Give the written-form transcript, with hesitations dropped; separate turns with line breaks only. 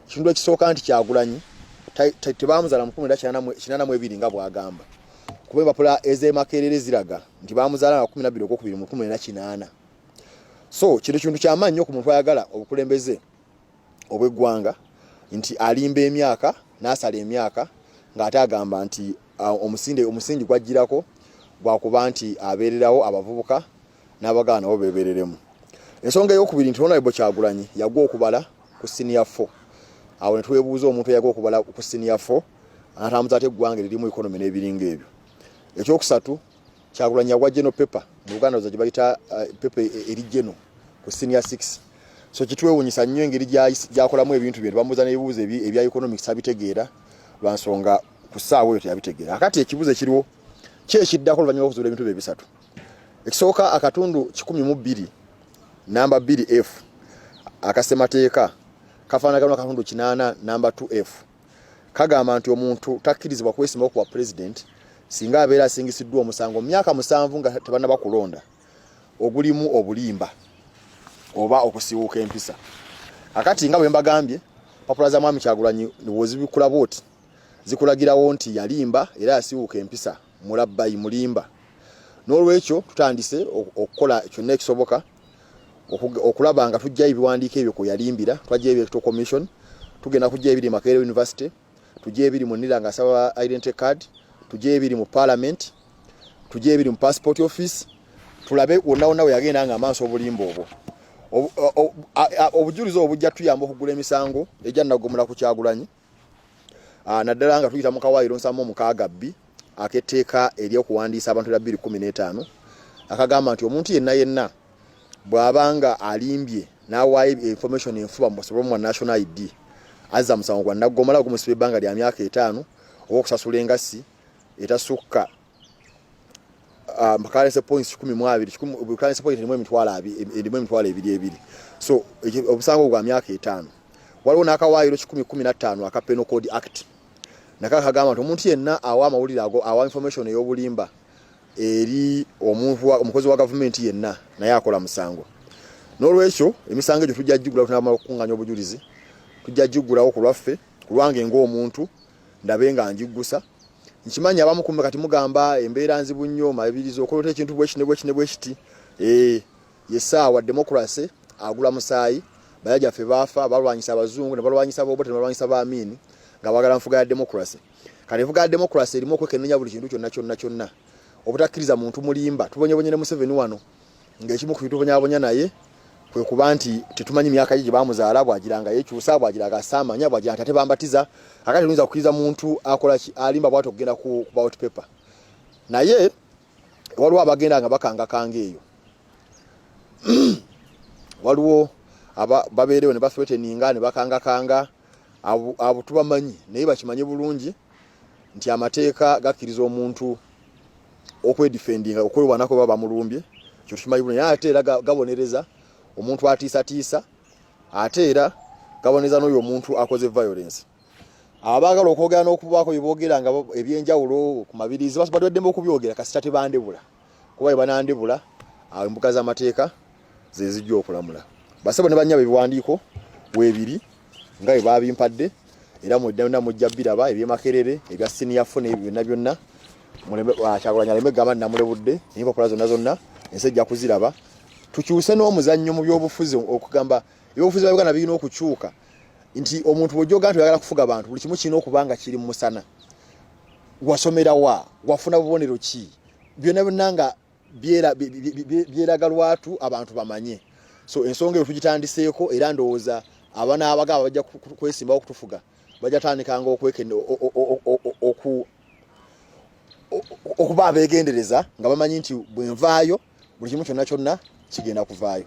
Ekintu ekisooka nti Kyagulanyi tebamuzaala mu 1982 nga bw'agamba, kuba empapula ez'e Makerere ziraga nti bamuzaala nga 12 Ogwokubiri mu 1980. So kino kintu kyamaanyi nnyo ku muntu ayagala obukulembeze obw'eggwanga nti alimba emyaka n'asala emyaka ng'ate agamba nti omusingi gwajjirako gwakuba nti abeererawo abavubuka n'abagala nabo beebereremu. Ensonga ey'okubiri nti Honorable Kyagulanyi yagwa okubala ku senior 4. Awo ne twebuuza omuntu eyagwa okubala ku senior 4 anatambuza ate eggwanga eririmu economy n'ebiringa ebyo. Ekyokusatu, Kyagulanyi yagwa general paper, mu Luganda gye bayita paper eri general, ku senior 6. So kitwewunyisa nnyo engeri gy'akolamu ebintu bye. Bamubuuza n'ebibuuzo ebya economics abitegeera, lwa nsonga ku ssaawa eyo teyabitegeera. Akati ekibuuzo ekiriwo ki ekiddako oluvannyuma lw'okuzuula ebintu bye bisatu? Ekisooka, akatundu 102 namba 2 F akasemateeka kafaanagana akatundu 80 namba 2 F, kagamba nti omuntu takkirizibwa kwesimbawo kuwa president singa abeera asingisiddwa omusango mu myaka 7 nga tebannaba kulonda ogulimu obulimba oba okusiwuuka empisa. Akati nga bwe mbagambye, papula za Mwami Kyagulanyi wozibikula bwoti zikulagirawo nti yalimba era yasiwuuka empisa, mulabbayi, mulimba. N'olwekyo tutandise okukola kyonna ekisoboka okulaba nga tujjayo ebiwandiiko ebyo kwe yalimbira. Twajjayo Electoral Commission, tugenda kujjayo ebiri Makerere University, tujjayo ebiri mu NIRA nga asaba identity card, tujjayo ebiri mu Parliament, tujjayo ebiri mu passport office, tulabe wonna wonna we yagenda nga amaaso obulimba obwo. Obujulizi obwo bujja tuyamba okugula emisango ejja naggomola ku Kyagulanyi, naddala nga tuyita mu kawaayiro 76 B ak'etteeka ery'okuwandiisa abantu lya 2015, akagamba nti omuntu yenna yenna bw'aba nga alimbye n'awaayo information enfuba musobole omuwa national ID, azza musango gwa naggomola gumusiba ebbanga lya myaka 5 oba okusasula engassi etasukka currency points 12, currency point erimu emitwalo ebiri ebiri. So obusango gwa myaka 5. Waliwo n'akawaayiro 115 aka Penal Code Act, naka kagamba nti omuntu yenna awa amawulire ago, awa information ey'obulimba eri omuntu omukozi wa gavumenti yenna, naye akola musango. N'olwekyo emisango egyo tujja gigulawo. Tunamala okukunganya obujulizi, tujja gigulawo ku lwaffe, ku lwange ng'omuntu, ndabe nga njiggusa. Nkimanyi abamu kumbe kati mugamba embeera nzibu nnyo, Mabirizi okolota ekintu bwekiti ne bwekiti ne bwekiti. Yesaawa democracy agula musaayi. Bajjajjaffe baafa balwanyisa abazungu ne balwanyisa Bobote ne balwanyisa Baamini nga baagala nfuga ya democracy. Kati enfuga ya democracy erimu okwekennenya buli kintu kyonna kyonna kyonna, obutakkiriza muntu mulimba. Tubonyebonye ne Museveni wano, ng'ekimu ku bitubonyabonya naye kwe kuba nti tetumanyi myaka gye gye bamuzaala, bwagira nga yekyusa, bwagira nga saamanya, bwagira nti ate bambatiza. Akati tuyinza kukkiriza muntu akola ki, alimba bw'atyo okugenda ku ballot paper? Naye waliwo abagenda nga bakangakanga eyo, waliwo babeerewo ne bathreateninga ne bakangakanga. Abo tubamanyi, naye bakimanye bulungi nti amateeka gakkiriza omuntu okwedefendinga, okwerwanako baba bamulumbye. Ekyo tukimanyi bulungi, naye ate era gabonereza omuntu atiisatiisa, ate era gabonereza n'oyo omuntu akoze violence. Abaagala okwogera n'okubaako bye boogera nga ebyenjawulo ku Mabirizi baddembe okubyogera kasita tebandebula, kuba bwe banandebula, awo embuga z'amateeka ze zijja okulamula. Basebo ne bannyabo, ebiwandiiko weebiri nga bwe baabimpadde, era mwedda mujja biraba, eby'e Makerere, ebya senior four n'ebyo byonna byonna. Kyagulanyi aleme gamba namulebudde. Empapula zonna zonna ensi ejja kuziraba. Tukyuse n'omuzannyo mu byobufuzi, okugamba ebyobufuzi bya Uganda birina okukyuka, nti omuntu bw'ojjoga nti oyagala kufuga bantu, buli kimu kirina okuba nga kiri mu musana. Wasomera wa? Wafuna bubonero ki? Byonna byonna nga byeraga lwatu, abantu bamanye. So ensonga eyo tugitandiseeko, era ndowooza abanaabagaba bajja kwesimbawo okutufuga bajja tandikanga okuba abeegendereza nga bamanyi nti bwenvaayo buli kimu kyonna kyonna kigenda kuvaayo.